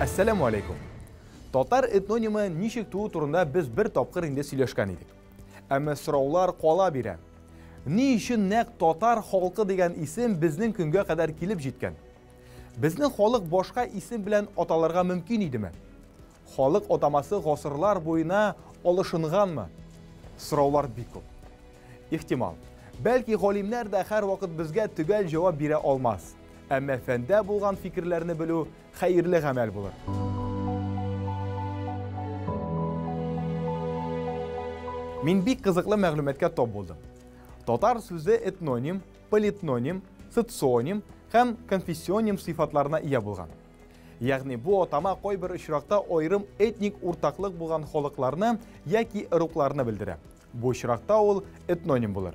Әссәламу алейкум. Татар этнонимы ничек туу турында без бер тапкыр инде сөйләшкән идек. Әмма сораулар кала бирә. Ни өчен нәкъ татар халкы дигән исем безнең көнгә кадәр килеп җиткән? Безнең халык башка исем белән аталырга мөмкин идеме? Халык атамасы гасырлар буена алышынганмы? Сораулар бик күп. Ихтимал, бәлки галимнәр дә һәрвакыт безгә төгәл җавап бирә алмас. Әмма фәндә булган фикерләрне белү хәерле гамәл булыр. Мин бик кызыклы мәгълүматка тап булдым. Татар сүзе этноним, политноним, соционим һәм конфессионим сыйфатларына ия булган. Ягъни бу атама кайбер очракта аерым этник уртаклык булган халыкларны яки ыругларны белдерә. Бу очракта ул этноним булыр.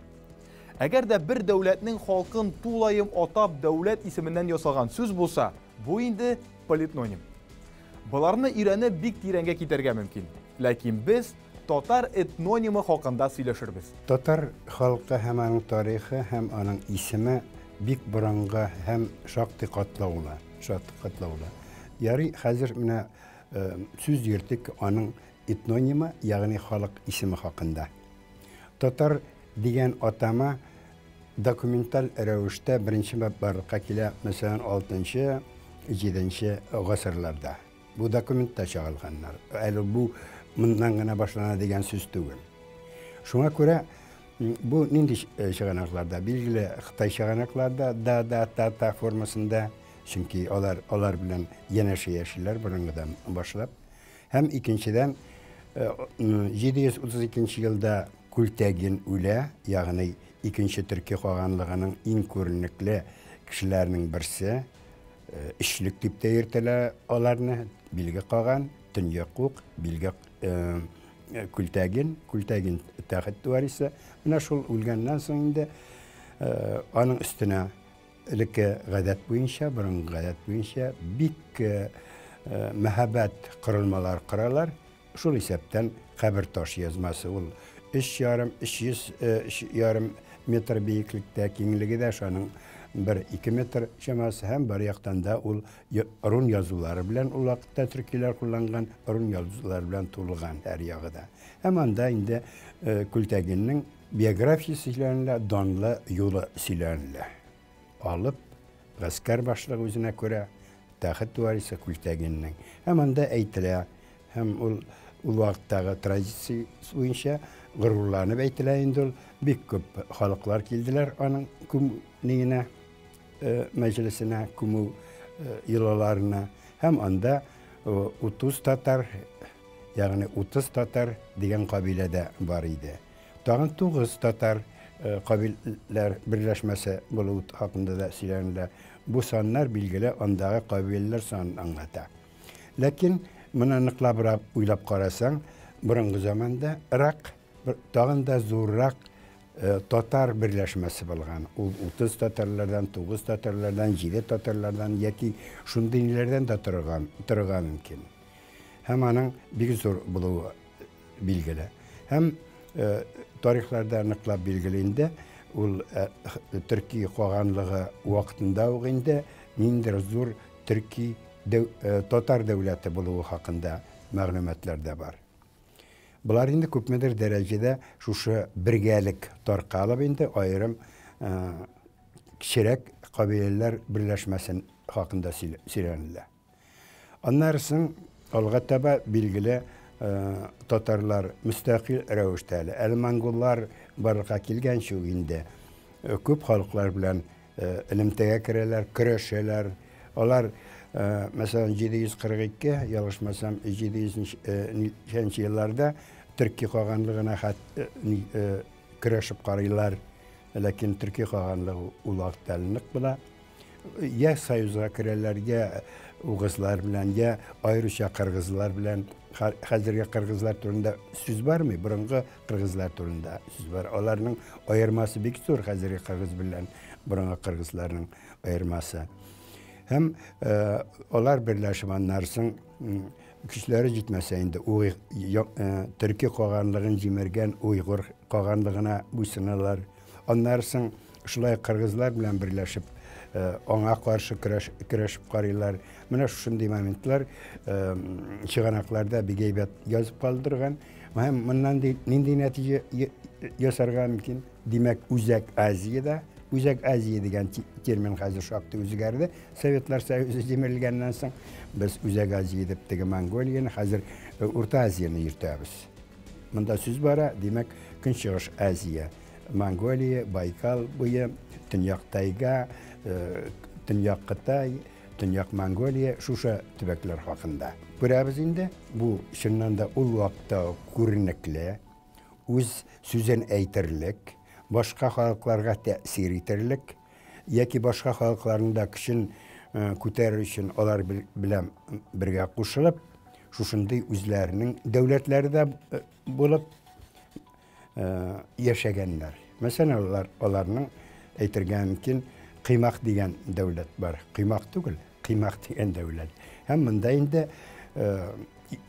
Әгәр дә бер дәүләтнең халкын тулаем атап дәүләт исеменнән ясалган сүз булса, бу инде политноним. Боларны өйрәнеп бик тирәнгә китәргә мөмкин. Ләкин без татар этнонимы хакында сөйләшербез. Татар халкы һәм аның тарихы һәм аның исеме бик борынгы һәм шактый катлаулы, шактый катлаулы. Ярый, хәзер менә сүз йөртик аның этнонимы, ягъни халык исеме хакында. Татар дигән атама документаль рәвештә беренче барлыкка килә, мәсәлән, 6-7 гасырларда. Бу документта чагылганнар. Әле бу моннан гына башлана дигән сүз түгел. Шуңа күрә бу нинди чыганакларда? Билгеле, Кытай чыганакларда да, да, та, та формасында, чөнки алар алар белән янәшә яшиләр борынгыдан башлап. Һәм икенчедән, 732 елда Күлтәгин үлә, ягъни икенче төрки каганлыгының иң күренекле кешеләренең берсе, өчлек дип тә йөртәләр аларны, Билге каган, Төньяк Ук, Билге Күлтәгин, Күлтәгин тәхет варисы. Менә шул үлгәннән соң инде аның өстенә элекке гадәт буенча, борынгы гадәт буенча бик мәһабәт корылмалар коралар. Шул исәптән кабер таш язмасы, ул өч ярым, өч йөз, өч ярым метр биеклектә, киңлеге дә шаның бер ике метр чамасы, һәм бар яктан да ул рун язулары белән, ул вакытта төркиләр кулланган рун язулары белән тулган һәр ягы да. Һәм анда инде Күлтәгиннең биографиясе сөйләнелә, данлы юлы сөйләнелә. Алып, гаскәр башлыгы үзенә күрә, тәхет варисы Күлтәгиннең. Һәм анда әйтелә, һәм ул ул вакыттагы традиция буенча горурланып әйтелә инде ул, бик күп халыклар килделәр аның күмү мәҗлесенә, күмү йолаларына. Һәм анда 30 татар, ягъни 30 татар дигән кабилә дә бар иде. Тагын 9 татар кабиләләр берләшмәсе булу хакында да сөйләнелә. Бу саннар билгеле андагы кабиләләр санын аңлата. Ләкин моны ныклабрак уйлап карасаң, борынгы заманда Ирак тагын да зуррак татар берләшмәсе булган. Ул 30 татарлардан, 9 татарлардан, 7 татарлардан яки шундый ниләрдән дә торырга мөмкин. Һәм аның бик зур булуы билгеле. Һәм тарихларда ныклап билгеле инде, ул төрки каганлыгы вакытында ук инде ниндидер зур төрки татар дәүләте булуы хакында мәгълүматлар да бар. Болар инде күпмедер дәрәҗәдә шушы бергәлек таркалып инде аерым кечерәк кабиләләр берләшмәсен хакында сөйләнелә. Аннары соң алга таба билгеле татарлар мөстәкыйль рәвештә әле. Әле монголлар барлыкка килгәнче үк инде күп халыклар белән элемтәгә керәләр, көрәшәләр. Алар, мәсәлән, 742, ялгышмасам, 700 елларда Төрки каганлыгына көрәшеп карыйлар. Ләкин Төрки каганлыгы ул вакытта әле нык була. Я союзга керәләр, я угызлар белән, я аеруча кыргызлар белән. Хәзерге кыргызлар турында сүз бармый, борынгы кыргызлар турында сүз бар. Аларның аермасы бик зур хәзерге кыргыз белән борынгы кыргызларның аермасы. Һәм алар берләшеп аннары соң көчләре җитмәсә инде төрки каганлыгын җимергән уйгыр каганлыгына буйсыналар. Аннары соң шулай кыргызлар белән берләшеп аңа каршы көрәшеп карыйлар. Менә шушындый моментлар чыганакларда бик әйбәт язып калдырган. Һәм моннан нинди нәтиҗә ясарга мөмкин? Димәк, Үзәк Азиядә, Үзәк Азия дигән термин хәзер шактый үзгәрде. Советлар Союзы җимерелгәннән соң без Үзәк Азия дип теге Монголияне, хәзер Урта Азияне йөртәбез. Монда сүз бара, димәк, Көнчыгыш Азия, Монголия, Байкал буе, Төньяк Тайга, Төньяк Кытай, Төньяк Монголия, шушы төбәкләр хакында. Күрәбез инде, бу чыннан да ул вакытта күренекле, үз сүзен әйтерлек, башка халыкларга тәэсир итерлек яки башка халыкларның да көчен күтәрер өчен алар белән бергә кушылып, шушындый үзләренең дәүләтләре дә булып яшәгәннәр. Мәсәлән, алар, аларның әйтергә мөмкин, Кыймак дигән дәүләт бар. Кыймак түгел, Кыймак дигән дәүләт. Һәм монда инде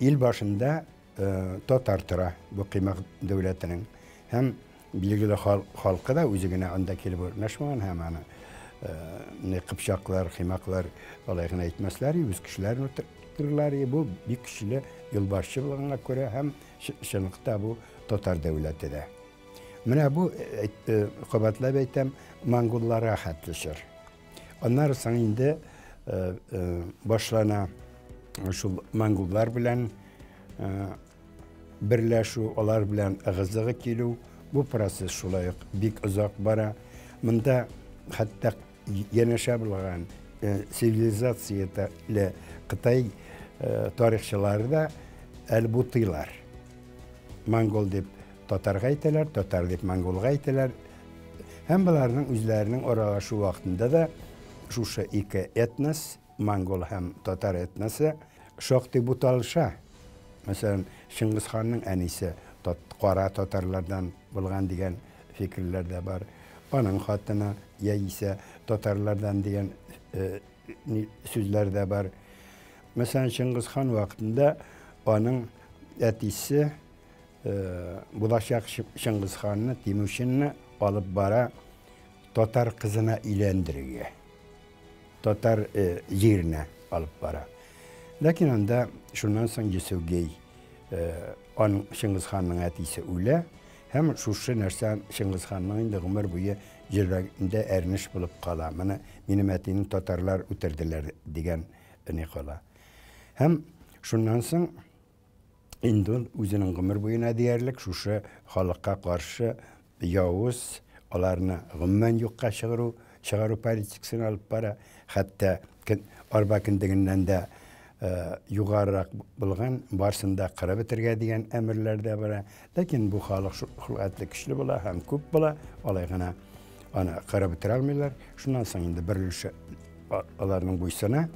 ил башында татар тора бу Кыймак дәүләтенең. Һәм билгеле халкы да үзе генә анда килеп урнашмаган һәм аны не кыпчаклар, кыймаклар алай гына әйтмәсләр, үз кешеләрен утыртырлар. Бу бик көчле юлбашчы булганга күрә һәм чынлыкта бу татар дәүләте дә. Менә бу, кабатлап әйтәм, монголларга хәтле чор. Аннары соң инде башлана шул монголлар белән берләшү, алар белән ыгы-зыгы килү. Бу процесс шулай ук бик озак бара. Монда хәтта янәшә булган цивилизацияле Кытай тарихчылары да әле бутыйлар. Монгол дип татарга әйтәләр, татар дип монголга әйтәләр. Һәм боларның үзләренең аралашу вакытында да шушы ике этнос, монгол һәм татар этносы, шактый буталыша. Мәсәлән, Чыңгыз ханның әнисе кара татарлардан булган дигән фикерләр дә бар. Аның хатыны яисә татарлардан дигән сүзләр дә бар. Мәсәлән, Чыңгыз хан вакытында аның әтисе булачак Чыңгыз ханны, Тимучинны алып бара татар кызына өйләндерергә. Татар җиренә алып бара. Ләкин анда шуннан соң Йесүгей, аның Чыңгыз ханның әтисе үлә һәм шушы нәрсә Чыңгыз ханның инде гомер буе йөрәгендә әрнеш булып кала. Моны минем әтине татарлар үтерделәр дигән ни кала. Һәм шуннан соң инде ул үзенең гомер буена диярлек шушы халыкка каршы явыз, аларны гомумән юкка чыгару, чыгару политикасын алып бара. Хәтта арба кендегеннән дә югарырак булган, барсын да кырып бетергә дигән әмерләр дә бара. Ләкин бу халык шулхәтле көчле була һәм күп була, алай гына аны кырып бетерә алмыйлар. Шуннан соң инде бер өлеше аларның буйсына.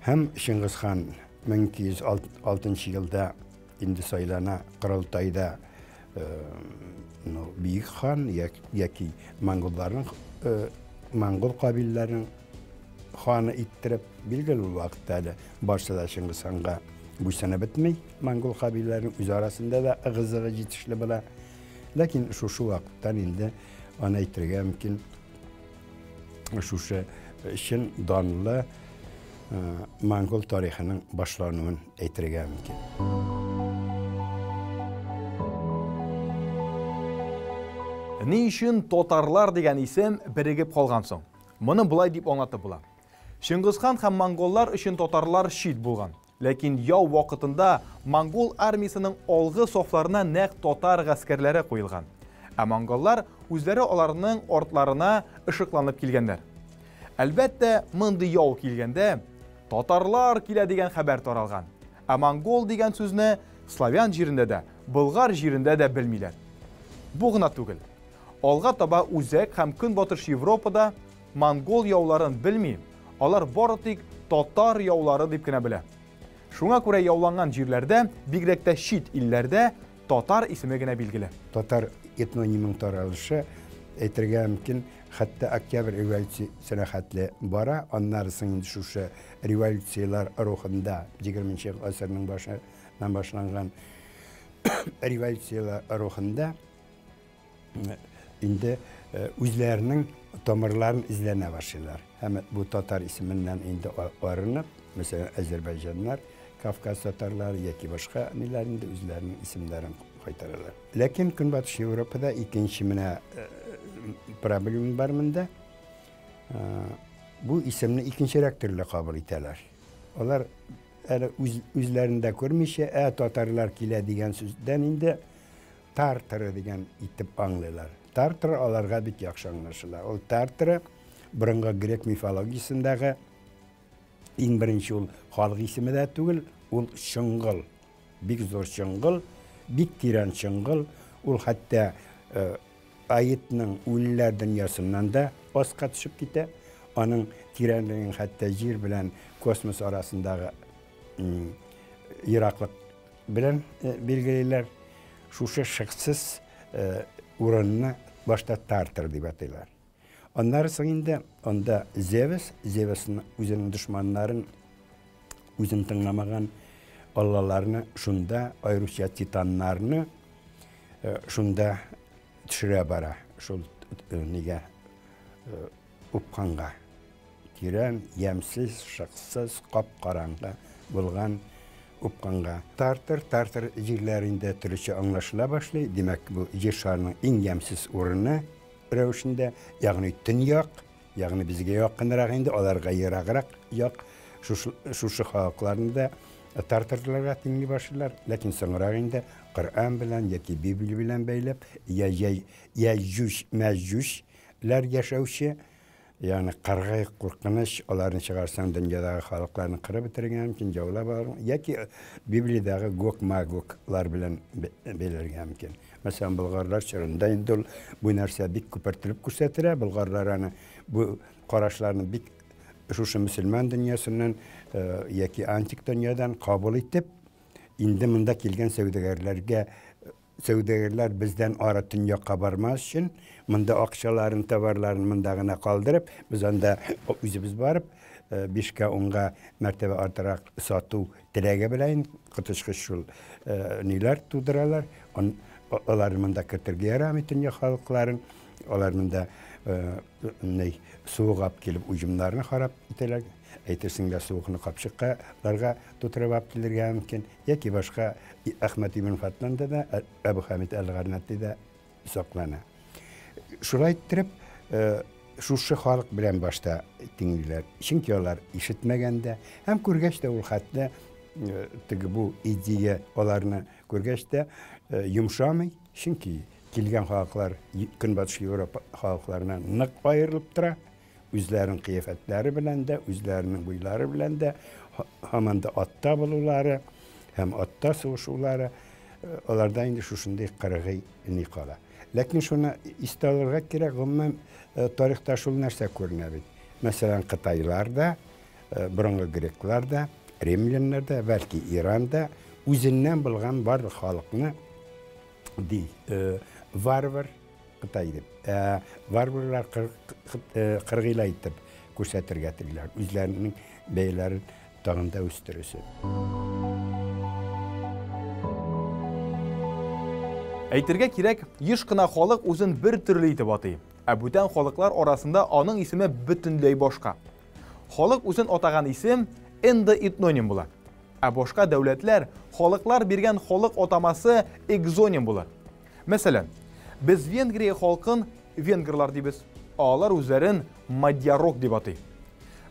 Һәм Чыңгыз хан 1206 елда инде сайлана корылтайда, ну, бөек хан яки монголларның, монгол кабиләләренең ханы иттереп, билгеле ул вакытта әле барсы да Чыңгыз ханга буйсынып бетми, монгол кабиләләренең үз арасында да ыгы-зыгы җитешле була. Ләкин шушы вакыттан инде аны әйтергә мөмкин, шушы чын данлы монгол тарихының башлануын әйтергә мөмкин. Ни өчен татарлар дигән исем берегеп калган соң? Моны болай дип аңлатып була. Чыңгыз хан һәм монголлар өчен татарлар чит булган. Ләкин яу вакытында монгол армиясенең алгы сафларына нәкъ татар гаскәрләре куелган. Ә монголлар үзләре аларның артларына ышыкланып килгәннәр. Әлбәттә, мондый яу килгәндә татарлар килә дигән хәбәр таралган. Ә монгол дигән сүзне славян җирендә дә, болгар җирендә дә белмиләр. Бу гына түгел. Алга таба Үзәк һәм Көнбатыш Европада монгол яуларын белми, алар бары тик татар яулары дип кенә белә. Шуңа күрә яуланган җирләрдә, бигрәк тә чит илләрдә татар исеме генә билгеле. Татар этнонимының таралышы, әйтергә мөмкин, хәтта Октябрь революциясенә хәтле бара. Аннары соң инде шушы революцияләр рухында, 20 гасырның башыннан башланган революцияләр рухында инде үзләренең Тамырларын эзләнә башлыйлар. Һәм бу татар исеменнән инде арынып, мәсәлән, әзербайҗаннар, Кавказ татарлары яки башка ниләр инде үзләренең исемнәрен кайтаралар. Ләкин Көнбатыш Европада икенче менә проблема бар монда. Бу исемне икенчерәк төрле кабул итәләр. Алар әле үз, үзләрендә күрмичә, ә татарлар килә дигән сүздән инде Тартары дигән итеп аңлыйлар. Тартар аларга бик яхшы аңлашыла. Ул Тартары борынгы грек мифологиясендәге иң беренче ул халык исеме дә түгел, ул чоңгыл. Бик зур чоңгыл, бик тирән чоңгыл. Ул хәтта э, Аитның үлеләр дөньясыннан да аска төшеп китә. Аның тирәнлеген хәтта җир белән космос арасындагы ераклык белән билгелиләр. Шушы шыксыз урынны башта Тартар дип атыйлар. Аннары соң инде анда Зевс, Зевсның үзенең дошманнарын, үзен тыңламаган аллаларны шунда, аеруча титаннарны шунда төшерә бара. Шул нигә упканга. Тирән, ямьсез, шыксыз, кап-караңгы булган упкынга. Тартыр, Тартыр җирләрендә төрлечә аңлашыла башлый, димәк, бу Җир шарының иң ямьсез урыны рәвешендә, ягъни төньяк, ягъни безгә якынрак инде, аларга ераграк як, шушы, шушы халыкларны да тартырларга тиңли башлыйлар, ләкин соңрак инде Коръән белән яки Библия белән бәйләп, Яҗүҗ, Мәҗүҗ ләр яшәүче Ягъни кыргый, куркыныч, аларны чыгарсаң, дөньядагы халыкларны кырып бетерергә мөмкин, яулап алырга яки Библиядәге Гог-Магоглар белән бәйләргә мөмкин. Мәсәлән, болгарлар чорында инде ул бу нәрсә бик күпертелеп күрсәтелә. Болгарлар аны бу карашларны бик шушы мөселман дөньясыннан яки антик дөньядан кабул итеп, инде монда килгән сәүдәгәрләргә Сәүдәгәрләр бездән ары төньякка бармас өчен, монда акчаларын, товарларын монда гына калдырып, без анда үзебез барып, бишкә, унга мәртәбә артыграк сату теләге белән коточкыч шул ниләр тудыралар. Аларны монда кертергә ярамый, төньяк халыкларын. Алар монда ни суык алып килеп уҗымнарны харап итәләр. Әйтерсең лә суыкны капчыкка-ларга тутырып алып килергә мөмкин. Яки башка Әхмәт ибн Фатланда да, Әбу Хамид әл-Гарнатида саклана. Шулай иттереп, шушы халык белән башта тиңлиләр. Чөнки алар ишетмәгән дә һәм күргәч тә ул хәтле теге бу идея аларны күргәч тә йомшамый. Чөнки килгән халыклар Көнбатыш Европа халыкларыннан нык аерылып тора. Үзләренең кыяфәтләре белән дә, үзләренең буйлары белән дә, һаман да атта булулары һәм атта сугышулары, аларда инде шушындый кыргый ни кала. Ләкин шуны истә алырга кирәк, гомумән, тарихта шул нәрсә күренә бит. Мәсәлән, кытайлар да, борынгы греклар да, римляннар да, бәлки Иран да үзеннән булган барлык халыкны ди, варвар, Кытай дип. Ә варварлар кыргыйлай итеп күрсәтергә телиләр. Үзләренең бәяләрен тагын да үстерү өчен. Әйтергә кирәк, еш кына халык үзен бер төрле итеп атый, ә бүтән халыклар арасында аның исеме бөтенләй башка. Халык үзен атаган исем эндоэтноним була. Ә башка дәүләтләр, халыклар биргән халык атамасы экзоним булыр. Мәсәлән, без Венгрия халкын венгрлар дибез, ә алар үзләрен мадьярок дип атый.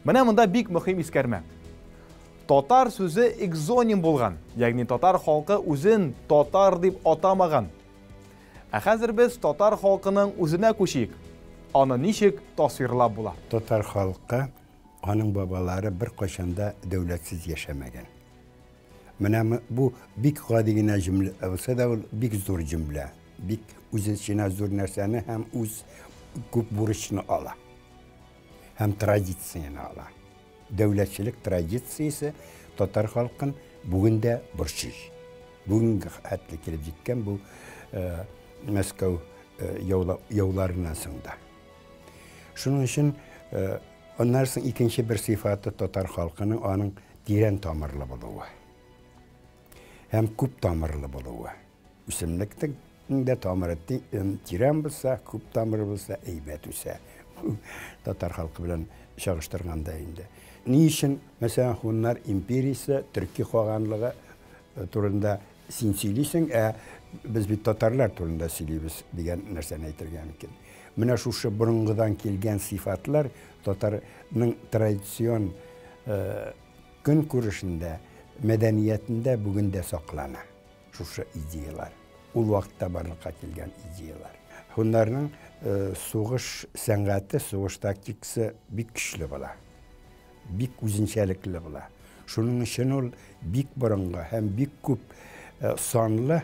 Менә монда бик мөһим искәрмә. Татар сүзе экзоним булган, ягъни татар халкы үзен татар дип атамаган. Ә хәзер без татар халкының үзенә күчик. Аны ничек тасвирлап була? Татар халкы, аның бабалары беркайчан да дәүләтсез яшәмәгән. Менә бу бик гади генә җөмлә булса да, ул бик зур җөмлә. Бик үз эченә зур нәрсәне һәм үз күп бурычны ала. Һәм традицияне ала. Дәүләтчелек традициясе татар халкын бүген дә борчый. Бүгенге хәтле килеп җиткән бу э, Мәскәү э, яуларыннан соң да. Шуның өчен э, аннан соң икенче бер сыйфаты татар халкының аның тирән тамырлы булуы һәм күп тамырлы булуы. Үсемлекнең дә тамыры тирән булса, күп тамыры булса, әйбәт үсә. Татар халкы белән чагыштырганда инде. Ни өчен, мәсәлән, Хуннар империясе, Төрки каганлыгы турында син сөйлисең, ә без бит татарлар турында сөйлибез дигән нәрсәне әйтергә мөмкин. Менә шушы борынгыдан килгән сыйфатлар татарның традицион көнкүрешендә, мәдәниятендә бүген дә саклана. Шушы идеялар. Ул вакытта барлыкка килгән идеялар. Һуннарның сугыш сәнгате, сугыш тактикасы бик көчле була. Бик үзенчәлекле була. Шуның өчен ул бик борынгы һәм бик күп санлы.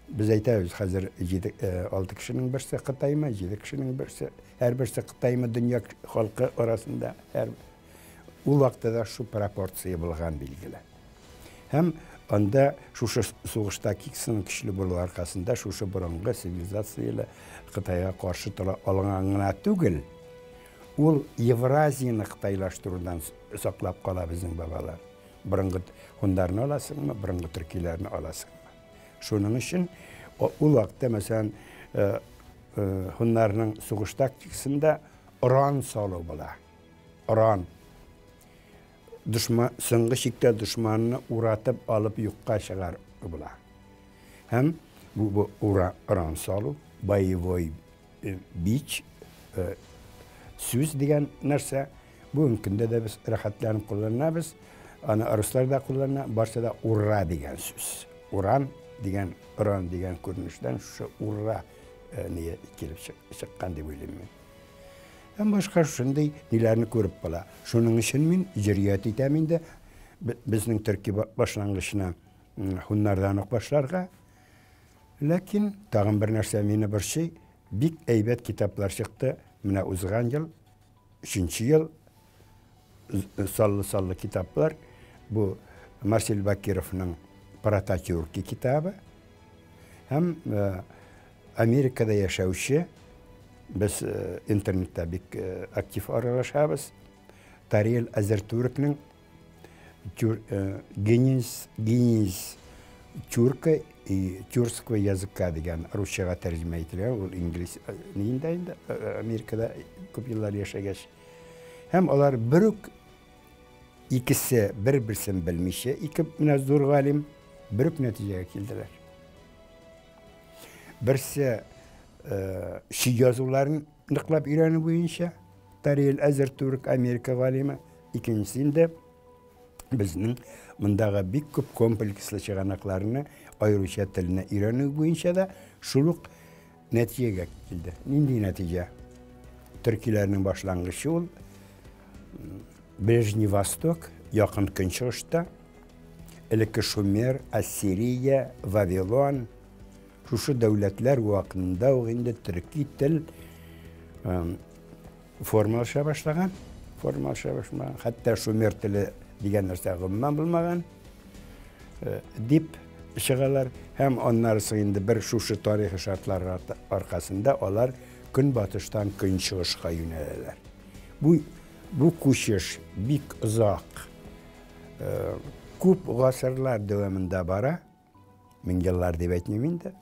Без әйтәбез хәзер 7, 6 кешенең берсе Кытаймы, 7 кешенең берсе, һәрберсе Кытаймы дөнья халкы арасында. Һәр ул вакытта да шу пропорция булган, билгеле. Һәм анда шушы сугышта тактикасының көчле булуы аркасында шушы борынгы цивилизацияле Кытайга каршы тора алган гына түгел, ул Евразияны кытайлаштырудан саклап кала безнең бабалар. Борынгы һуннарны аласыңмы, борынгы төркиләрне аласыңмы? Шуның өчен ул вакытта, мәсәлән, һуннарның сугыш тактикасында оран салу була. Оран. Дошман, соңгы чиктә дошманны уратып алып юкка чыгар була. Һәм бу оран салу, боевой бич, сүз дигән нәрсә бүгенге көндә дә без рәхәтләнеп кулланабыз. Аны руслар да куллана, барсы да ура дигән сүз. Уран дигән, оран дигән күренештән шушы ура не килеп чыккан дип уйлыйм мин. Һәм башка шундый ниләрне күреп була. Шуның өчен мин җөрьәт итәм инде безнең төрки башлангычына һуннардан ук башларга. Ләкин тагын бер нәрсә мине борчый. Бик әйбәт китаплар чыкты. Менә узган ел, өченче ел саллы-саллы китаплар. Бу Марсель Бакировның «Прототюрки» китабы һәм Америкада яшәүче, без интернетта бик актив аралашабыз, Тариэл Әзертүркнең «Генез тюрка и тюркского языка» дигән русчага тәрҗемә ителгән, ул инглиз ниендә инде, Америкада күп еллар яшәгәч. Һәм алар бер үк икесе бер-берсен белмичә, ике менә зур галим бер үк нәтиҗәгә килделәр. Берсе чөй язуларын ныклап өйрәнү буенча, Тариэл Әзертүрк, Америка галиме, икенчесе инде безнең мондагы бик күп комплекслы чыганакларны, аеруча телне өйрәнү буенча да шул ук нәтиҗәгә килде. Нинди нәтиҗә? Төркиләрнең башлангычы ул Ближний Восток, Якын Көнчыгышта, элекке Шумер, Ассирия, Вавилон, шушы дәүләтләр вакытында ук инде төрки тел формалаша башлаган, формалаша башлаган. Хәтта шумер теле дигән нәрсә гомумән булмаган дип чыгалар. Һәм аннары соң инде бер шушы тарихи шартлар аркасында алар көнбатыштан көнчыгышка юнәләләр. Бу күчеш бик озак, күп гасырлар дәвамында бара, мең еллар дип әйтмим инде.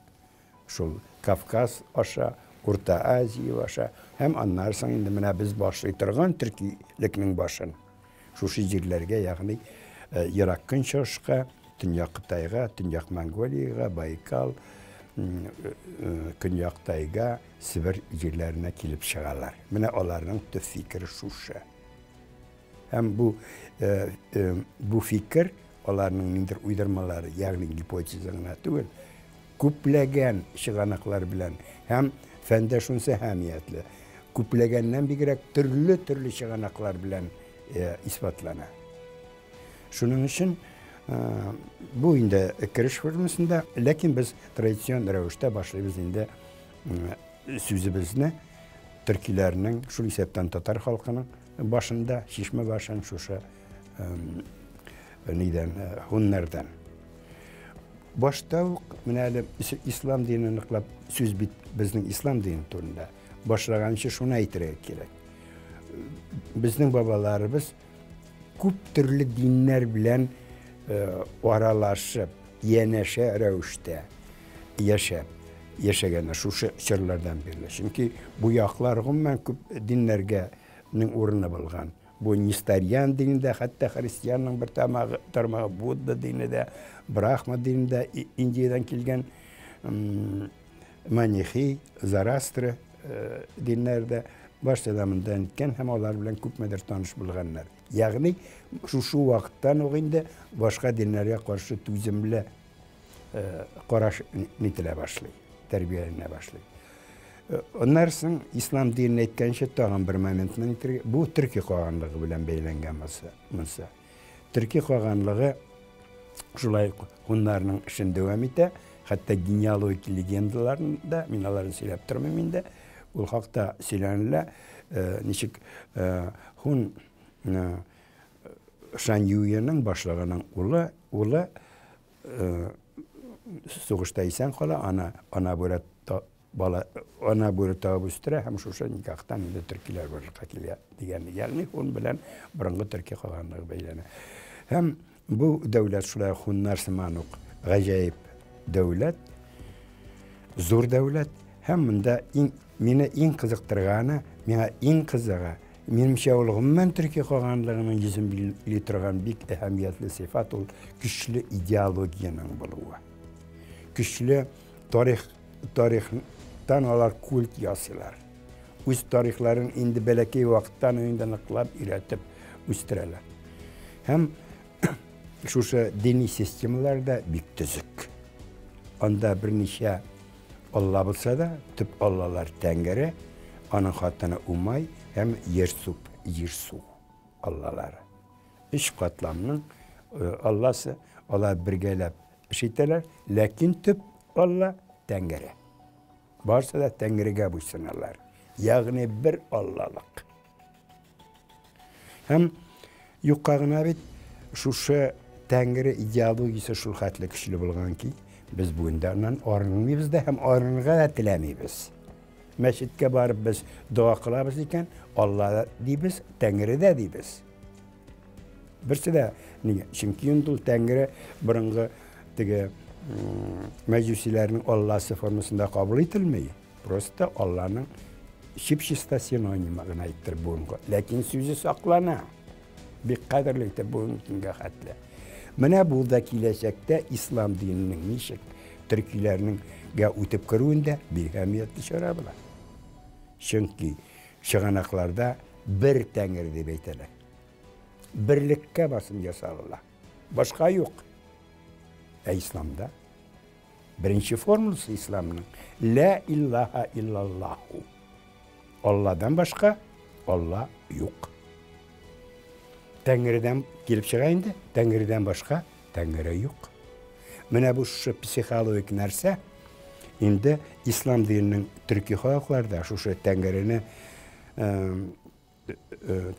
Шул Кавказ аша, Урта Азия аша һәм аннары соң инде менә без башлый торган төркилекнең башын шушы җирләргә, ягъни Ерак Көнчыгышка, Төньяк Кытайга, Төньяк Монголиягә, Байкал, Көньяк Тайга, Себер җирләренә килеп чыгалар. Менә аларның төп фикере шушы. Һәм бу фикер аларның ниндидер уйдырмалары, ягъни гипотеза гына түгел, күпләгән чыганаклар белән, һәм фәндә шунысы әһәмиятле, күпләгәннән бигрәк төрле-төрле чыганаклар белән исбатлана. Шуның өчен бу инде кереш формасында, ләкин без традицион рәвештә башлыйбыз инде сүзебезне төркиләрнең, шул исәптән татар халкының башында, чишмә башын шушы нидән, һуннардан. Башта ук менә әле ислам дине ныклап сүз бит безнең ислам дине турында. Башлаганчы шуны әйтергә кирәк. Безнең бабаларыбыз күп төрле диннәр белән аралашып, янәшә рәвештә яшәп. яшәгәннәр шушы чорлардан бирле. Чөнки бу яклар гомумән күп диннәргә нең урыны булган. Бу нестариан динендә, хәтта христианның бер тармагы, тармагы Будда дине дә, Брахма дине дә Индиядән килгән манихи, Зарастра диннәре дә башта да монда иткән һәм алар белән күпмедер таныш булганнар. Ягъни шушы вакыттан ук инде башка диннәргә каршы түземле караш нителә башлый, тәрбияләнә башлый. Аннан соң ислам динен әйткәнче тагын бер моментны әйтергә, бу төрки каганлыгы белән бәйләнгән монысы. Төрки каганлыгы шулай һуннарның эшен дәвам итә, хәтта генеалогик легендаларында, мин аларны сөйләп тормыйм инде, ул хакта сөйләнелә, ничек һун Шаньюеның башлыгының улы, улы сугышта исән кала, ана, ана бүре бала, ана бүре табып үстерә һәм шушы никахтан инде төркиләр барлыкка килә дигән. Ягъни һун белән борынгы төрки каганлыгы бәйләнә. Һәм бу дәүләт шулай һуннар сыман ук гаҗәеп дәүләт, зур дәүләт һәм монда иң мине иң кызыктырганы, миңа иң кызыгы, минемчә, ул гомумән төрки каганлыгының йөзен билгели торган бик әһәмиятле сыйфат ул көчле идеологиянең булуы. Көчле тарих, тарихтан алар культ ясыйлар. Үз тарихларын инде бәләкәй вакыттан инде ныклап өйрәтеп үстерәләр. Һәм шушы дини системалар да бик төзек. Анда берничә Алла булса да, төп аллалар Тәңре, аның хатыны Умай һәм Ерсуп, Җирсу аллалары. Өч катламның алласы, алар бергәләп эш итәләр, ләкин төп алла Тәңре. Барысы да Тәңрегә буйсыналар. Ягъни бер аллалык. Һәм юкка гына бит шушы Тәңре идеологиясе шул хәтле көчле булган ки, без бүген дә аннан арынмыйбыз да һәм арынырга да теләмибез. Мәчеткә барып без дога кылабыз икән, Алла дибез, Тәңре дә дибез. Берсе дә нигә? Чөнки инде ул Тәңре борынгы теге мәҗүсиләрнең Алласы формасында кабул ителми. Просто Алланың чип-чиста синонимы гына иттереп бүгенге. Ләкин сүзе саклана. Бик кадерле итеп бүгенге көнгә хәтле. Менә бу да киләчәктә ислам диненең ничек төркиләрнең гә үтеп керүендә бик әһәмиятле чара була. Чөнки чыганакларда бер тәңре дип әйтәләр. Берлеккә басым ясалыла. Башка юк. Ә исламда беренче формуласы исламның ла илаһа иллаллаху. Алладан башка Алла юк. Тәңредән килеп чыга инде, Тәңредән башка Тәңре юк. Менә бу шушы психологик нәрсә инде ислам диненең төрки халыкларда шушы Тәңрене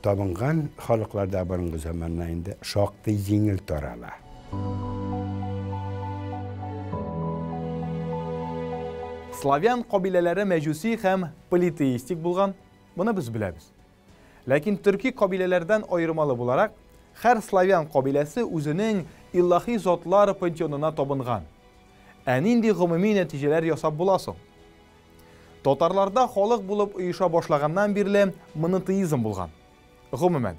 табынган халыкларда борынгы заманнан инде шактый җиңел тарала. Славян кабиләләре мәҗүси һәм политеистик булган, моны без беләбез. Ләкин төрки кабиләләрдән аермалы буларак, һәр славян кабиләсе үзенең илаһи затлар пантеонына табынган. Ә нинди гомуми нәтиҗәләр ясап була соң? Татарларда халык булып оеша башлаганнан бирле монотеизм булган. Гомумән,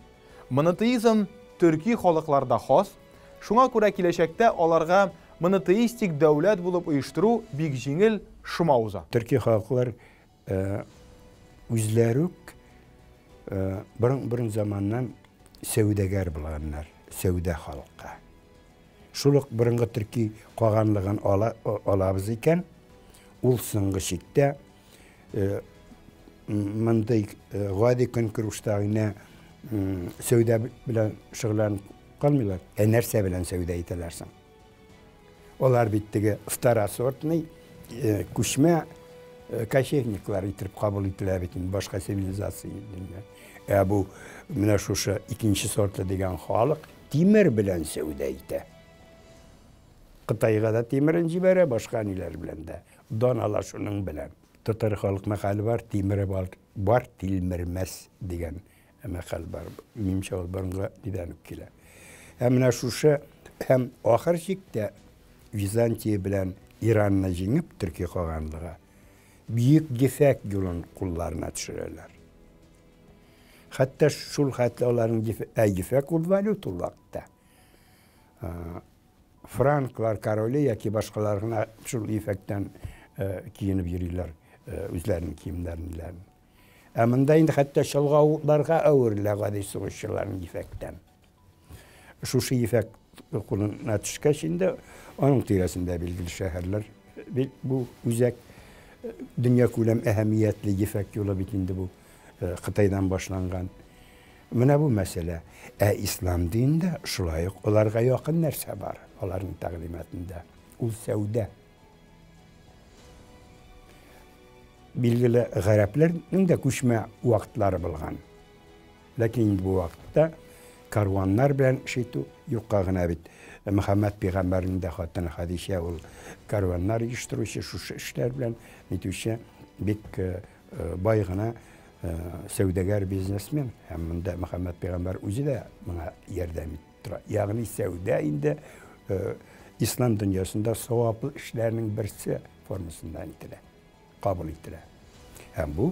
монотеизм төрки халыкларда хас, шуңа күрә киләчәктә аларга монотеистик дәүләт булып оештыру бик җиңел, шома уза. Төрки халыклар үзләре үк борын заманнан сәүдәгәр булганнар, сәүдә халкы. Шул ук борынгы төрки каганлыгын алабыз икән, ул соңгы чиктә мондый гади көнкүрештә генә сәүдә белән шөгыльләнеп калмыйлар. Ә нәрсә белән сәүдә итәләр соң? Алар бит теге второсортный күчмә кочевниклар итеп кабул ителә бит инде башка цивилизация. Ә бу менә шушы икенче сортлы дигән халык тимер белән сәүдә итә. Кытайга да тимерен җибәрә, башка ниләр белән дә. Дан ала шуның белән. Татар халык мәкале бар, тимере бар, бар тилмермәс дигән мәкаль бар. Минемчә, ул борынгы нидән үк килә. Ә менә шушы һәм ахыр чиктә Византия белән Иранны җиңеп, Төрки каганлыгы Бөек Ефәк юлын кулларына төшерәләр. Хәтта шул хәтле аларның ә ефәк ул валюта ул вакытта. Франклар короле яки башкалар гына шул ефәктән киенеп йөриләр үзләренең киемнәрен. Ә монда инде хәтта чолгауларга әверелә гади сугышчыларның ефәктән. Шушы ефәк кулына төшкәч инде аның тирәсендә билгеле шәһәрләр бу үзәк дөньякүләм әһәмиятле ефәк юлы бит инде бу Кытайдан башланган. Менә бу мәсьәлә. Ә ислам динендә шулай ук аларга якын нәрсә бар, аларның тәгълиматында. Ул сәүдә. Билгеле, гарәпләрнең дә күчмә вакытлары булган. Ләкин инде бу вакытта карваннар белән эш итү юкка гына бит. Мөхәммәд пәйгамбәрнең дә хатыны Хадичә ул карваннар оештыручы, шушы эшләр белән нитүче бик бай гына сәүдәгәр бизнесмен. Һәм монда Мөхәммәд пәйгамбәр үзе дә моңа ярдәм итеп тора. Ягъни сәүдә инде ислам дөньясында саваплы эшләрнең берсе формасында ителә, кабул ителә. Һәм бу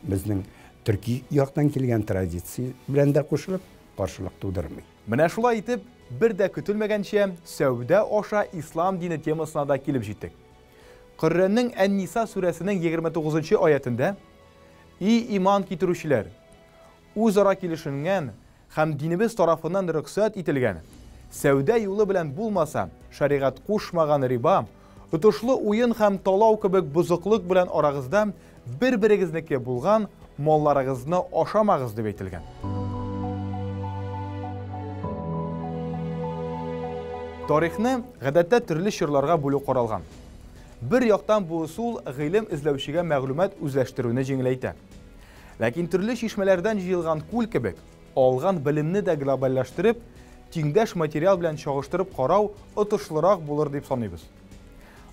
безнең төрки яктан килгән традиция белән дә кушылып, каршылык тудырмый. Менә шулай итеп, бер дә көтелмәгәнчә, сәүдә аша ислам дине темасына да килеп җиттек. Коръәннең Ән-Ниса сүрәсенең 29 аятендә И иман китерүчеләр, үзара килешенгән һәм динебез тарафыннан рөхсәт ителгән, сәүдә юлы белән булмаса, шәригать кушмаган риба, отышлы уен һәм талау кебек бозыклык белән арагызда бер-берегезнеке булган малларыгызны ашамагыз дип әйтелгән. Тарихны гадәттә төрле чорларга бүлү каралган. Бер яктан бу ысул гыйлем эзләүчегә мәгълүмат үзләштерүне җиңеләйтә. Ләкин төрле чишмәләрдән җыелган күл кебек, алган белемне дә глобальләштереп, тиңдәш материал белән чагыштырып карау отышлырак булыр дип саныйбыз.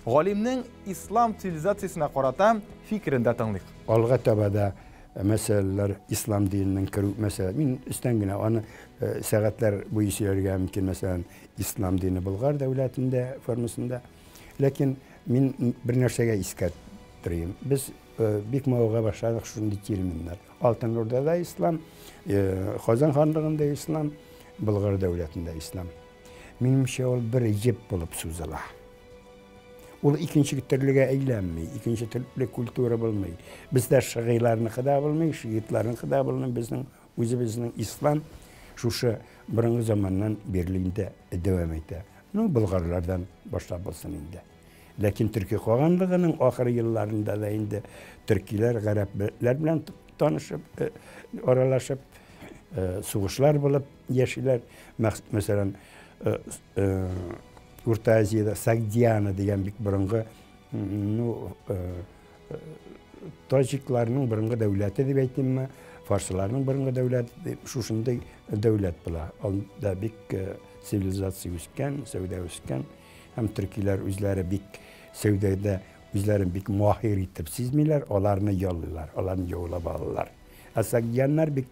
Галимнең ислам цивилизациясенә карата фикерен дә тыңлыйк. Алга таба да мәсьәләләр ислам диненең керү мәсьәлә. Мин өстән генә аны сәгатьләр буе сөйләргә мөмкин, мәсәлән, ислам дине Болгар дәүләтендә формасында. Ләкин мин бер нәрсәгә искәрттерим. Без бик мавыга башладык шундый терминнар. Алтын Урдада ислам, Казан ханлыгында ислам, Болгар дәүләтендә ислам. Минемчә, ул бер җеп булып сузыла. Ул икенче төрлегә әйләнми, икенче төрле культура булмый. Бездә шыгыйларныкы да булмый, шиитларныкы да булмый. Безнең үзебезнең ислам шушы борынгы заманнан бирле инде дәвам итә. Ну, болгарлардан башлап булсын инде. Ләкин Төрки каганлыгының ахыр елларында да инде төркиләр гарәпләр белән танышып, аралашып, сугышлар булып яшиләр. Мәсәлән, Урта Азиядә Сагдиана дигән бик борынгы, ну, таҗикларның борынгы дәүләте дип әйтимме, фарсыларның борынгы дәүләте дип, шушындый дәүләт була. Анда бик цивилизация үскән, сәүдә үскән. Һәм төркиләр үзләре бик сәүдәдә үзләрен бик маһир итеп сизмиләр, аларны яллыйлар, аларны яулап алалар. Ә сагдианнар бик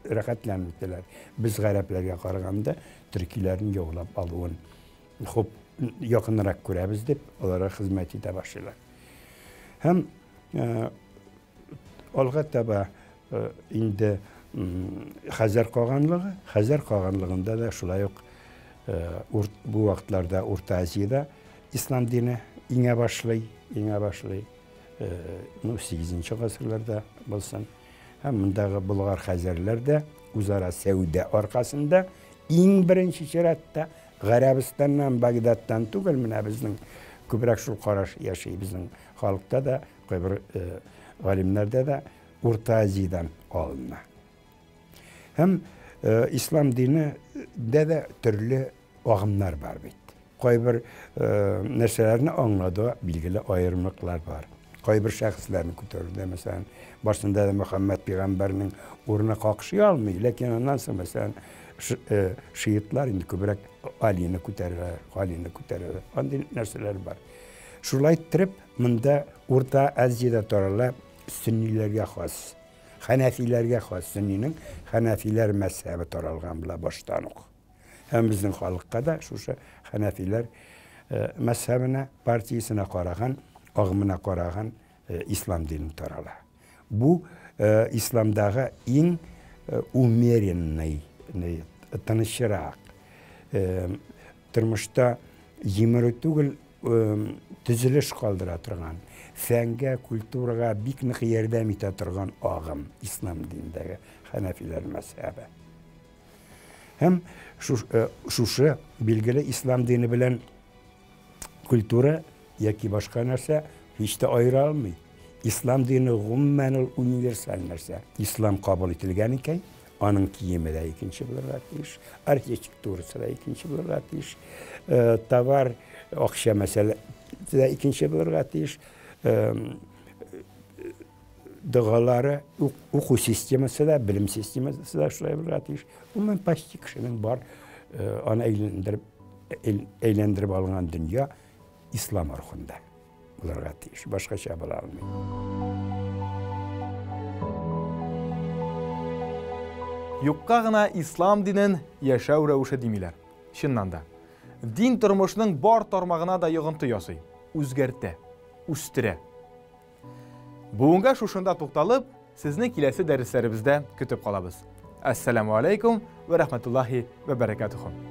рәхәтләнеп үтәләр. Без гарәпләргә караганда төркиләрне яулап алуын хуп якынрак күрәбез дип, аларга хезмәт итә башлыйлар. Һәм алга таба инде Хәзәр каганлыгы, Хәзәр каганлыгында да шулай ук бу вакытларда Урта Азиядә ислам дине иңә башлый, иңә башлый. Ну, 8 гасырларда булсын. Һәм мондагы болгар хәзәрләр дә үзара сәүдә аркасында иң беренче чиратта Гарәбстаннан, Багдадтан түгел, менә безнең күбрәк шул караш яши безнең халыкта да, кайбер галимнәрдә дә Урта Азиядән алына. Һәм ислам дине дә дә төрле агымнар бар бит. Кайбер нәрсәләрне аңлауда билгеле аерымлыклар бар. Кайбер шәхесләрне күтәрүдә, мәсәлән, башында да Мөхәммәд пәйгамбәрнең урыны какшый алмый, ләкин аннан соң, мәсәлән, шиитлар инде күбрәк Алины күтәрәләр, Галины күтәрәләр. Андый нәрсәләр бар. Шулай иттереп, монда Урта Азиядә тарала сөнниләргә хас, хәнәфиләргә хас, сөннинең хәнәфиләр мәзһәбе таралган була баштан ук. Һәм безнең халыкка да шушы хәнәфиләр мәзһәбенә, партиясенә караган, агымына караган ислам дине тарала. Бу исламдагы иң умеренный, тынычрак, тормышта җимерү түгел, төзелеш калдыра торган, фәнгә, культурага бик нык ярдәм итә торган агым ислам динендәге хәнәфиләр мәзһәбе. Һәм шушы билгеле ислам дине белән культура яки башка нәрсә һич тә аера алмый. Ислам дине гомумән ул универсаль нәрсә. Ислам кабул ителгән икән, аның киеме дә икенче булырга тиеш, архитектурасы да икенче булырга тиеш, товар, акча мәсьәләсе дә икенче булырга тиеш, догалары, уку системасы да, белем системасы да шулай булырга тиеш. Гомумән, почти кешенең бар аны әйләндереп әйләндереп алган дөнья ислам рухында булырга тиеш. Башкача була алмый. Юкка гына ислам динен яшәү рәвеше димиләр. Чыннан да, дин тормышның бар тармагына да йогынты ясый, үзгәртә, үстерә. Бүгенгә шушында тукталып, сезне киләсе дәресләребездә көтеп калабыз. Әссәламу алейкум вә рахматуллахи вә бәрәкәтүһү.